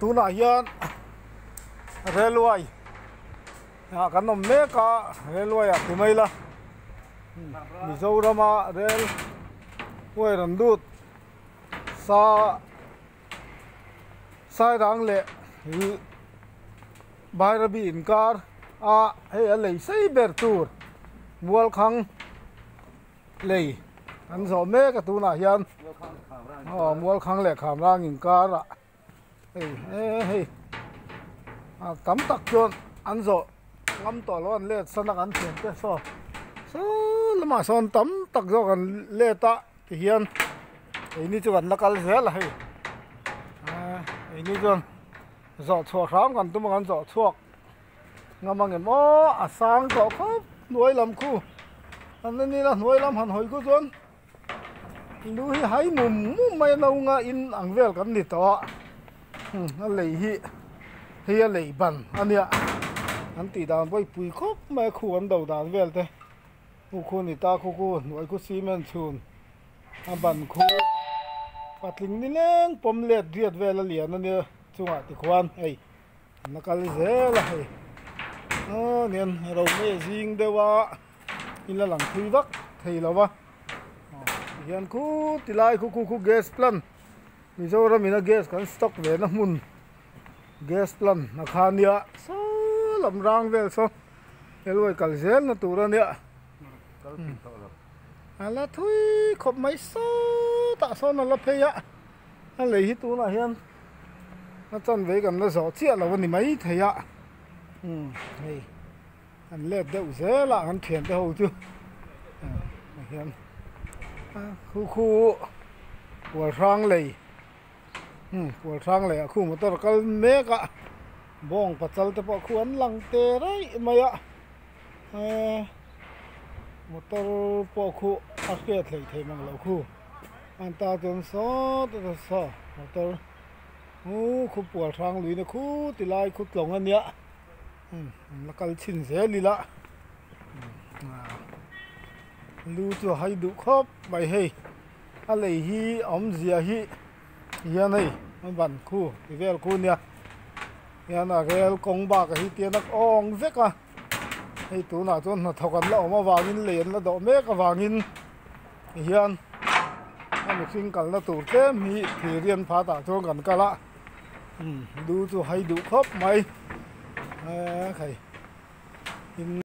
Tunah hian railway ah kan awm mek a railway ah ti mai ila Mizoram a railway rawn lut sa Sairang leh Bairabi inkar a hei a lei sei ber tur Mualkhang. Lei an zawh mek a tunah hian aw Mualkhang leh Khamrang inkarah hei he hei a tam tak chuan an zawh ngam tawh lo an let san a kan thiam te saw saw lamah sawn tam tak zawk an let a tihian keini chu kan la kal zel a hei keini chuan zawh chhuah hram kan tum a kan zawh chhuak. Ngam ang em aw a sang tawh khawp hnuai lam khu an la nila hnuai lam han hawi khu chuan lu hi hai mum mum mai a no nga in ang vel kan ni tawh a a lei hi hei a lei ban a nia an tih dan pawh hi pui khawp mai a khu an do dan vel te khu khu a ni ta khu khu hnuai khu cement chhun a ban khu patling nileng pawm let riat vel a lian a nia chungah tikhuan hei. An la kal zel a hei aw nian ro mai a zing deuh a in la lang thui vak thei lo va tihian khu ti lai khu khu khu gas plant Mizoram in a gas kan stock ve na hmun gas plant a kha nia saw lam rang vel saw railway kal zel na tur a nia a la thui khawp mai sawtah sawn a la phei a a lei hi tunah hian. A chanve kan la zawh chiah lo a ni mai thei a umm hei an let deuh zel a kan thiante ho chu hian khu khu kual hrang lei umm kual hrang lei ah khu motor a kal mek a bawng pachal te pawh khu an lang te raih mai a eee motor pawh khu a hriat hleih theih mang loh khu an ta chuan sawt a saw motor. Huu khu pual hrang lui na khu ti lai khu tlawng a nia an la kal chhin zel ila lu chu a hai duh khawp mai hei a lei hi a awmzia hi hian hei a ban khu ti vel khu nia hian a rel kawng bakah hi tian a awng vek a hei tunah chuan hnathawk an la awm avangin lei an la dawh mek avangin Tihian a mihring kalna tur tlem hi thirian phat ah chuan kan kal a umm lu chu hai duh khawp mai eee khai in.